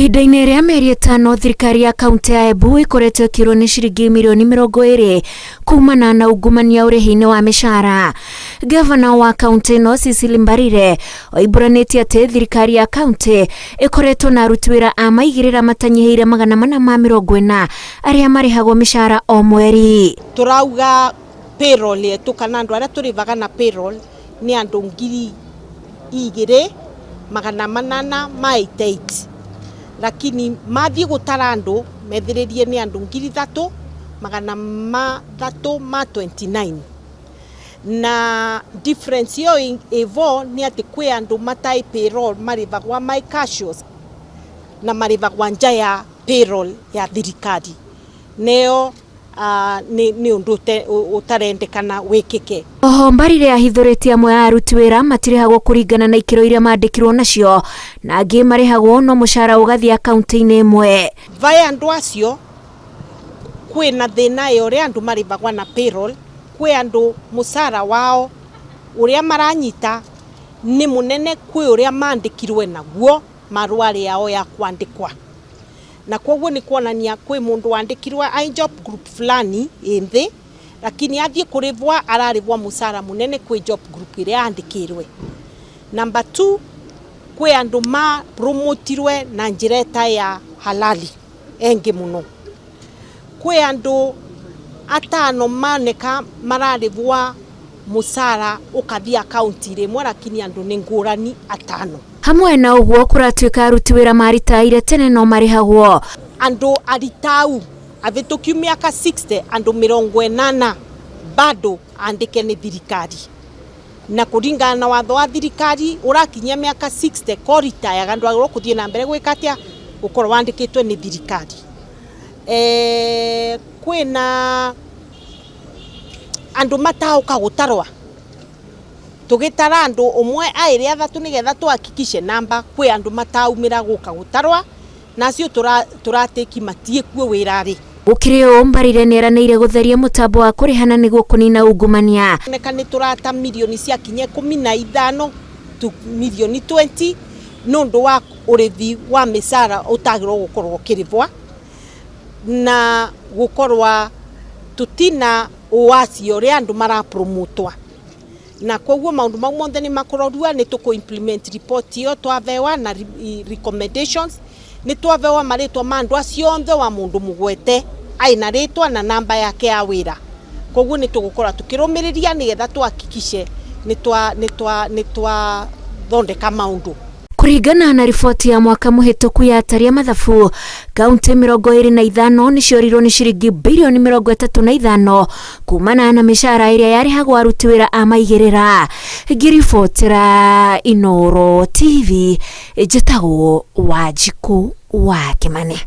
Ihinda-inĩ rĩa mĩeri 5 thirikari ya kaunti ya Embu ĩkoretwo ĩkĩũrwo nĩ ciringi mirioni 20 kumana na ungumania ũrĩhi-inĩ wa mĩcara. Gavana wa kaunti ĩno Cecily Mbarire oimbũranĩtie atĩ thirikari ya kaunti ĩkoretwo na aruti wĩra a maigĩrĩra matanyihĩire 440 arĩa marĩhagwo mĩcara o mweri. Tũrauga payroll yetu kana andũ arĩa tũrĩvaga na payroll nĩ andũ 2888, lakini mathiĩ gũtara andũ methĩrĩrie nĩ andũ 3329, na difference ĩyo ĩvo nĩ atĩ kwĩ andũ matarĩ payroll marĩvagwa my casuals na marĩvagwa nja ya payroll ya thirikari, neo nĩ ũndũ ũtarendekana wĩkĩke. Oho Mbarire ahithũrĩtie amwe a aruti wĩra matirĩhagwo kũringana na ikĩro iria mandĩkirwo nacio, na angĩ marĩhagwo no mũcara ũgathiĩ akaunti-inĩ ĩmwe. Vae andũ acio kwĩna thĩna ya ũrĩa andũ marĩvagwa na payroll, kwĩ andũ mũcara wao ũrĩa maranyita nĩ mũnene kwĩ ũrĩa mandĩkirwe naguo marũa yao ya kwandĩkwa, na koguo nĩ kuonania kwĩ mũndũ wandĩkirwe ai job group fulani ĩ nthĩ, lakini athiĩ kũrĩvwa ararĩvwa mũcara mũnene kwĩ job group ĩrĩa andĩkĩrwe. Number 2, kwĩ andũ ma promotirwe na njĩra ĩtarĩ ya halali engĩ mũno. Kwĩ andũ 5 maneka mararĩvwa mũcara ũkathiĩ akaunti rĩmwe, lakini andũ nĩ ngũrani 5. Hamwe na ũguo kũratuĩka aruti wĩra maritaire tene no marĩhagwo. Andũ aritau avĩtũkiu mĩaka 60, andũ 80 bado andĩke nĩ thirikari, na kũringana na watho wa thirikari ũrakinyia mĩaka 60 koritayaga ndwagĩrĩirwo kũthiĩ na mbere gwĩka atĩa gũkorwo wandĩkĩtwe nĩ thirikari. Kwĩna andũ mataũka gũtarwa, tũgĩtara andũ ũmwe aĩrĩ athatũ nĩgetha tũhakikishe namba, kwĩ andũ mataumĩra gũka gũtarwa na acio tũratĩki matiĩ kuo wĩra-rĩ. Gũkĩrĩ ũũ, Mbarire nĩeranĩire gũtheria mũtambo wa kũrĩhana nĩguo kũnina ungumania. Neka nĩ tũrata mirioni ciakinya 15 tu mirioni 20 nĩ ũndũ wa ũrĩthi wa mĩcara ũtagĩrĩirwo gũkorwo ũkĩrĩbwa, na gũkorwa tũtina ũaci ũrĩa andũ marapromotwa, na koguo maũndũ mau mothe nĩ makũrorua. Nĩ tũkũ implement report ĩyo twavewa na recommendations. Nĩ twavewa marĩtwa ma andũ acio othe wa mũndũ mũgwete aina rĩtwa na namba yake ya wĩra, koguo nĩ tũgũkorwo tũkĩrũmĩrĩria nĩgetha tuhakikishe nĩ twathondeka maũndũ. Kũringana na riboti ya mwaka mũhĩtũku ya atari a mathabu, kaunti 25 nĩciorirwo nĩ ciringi birioni 35 kumana na mĩcara ĩrĩa yarĩhagwo aruti wĩra a maigĩrĩra. Ngĩribotera Inooro TV, njĩtagwo Wanjikũ wa Kĩmani.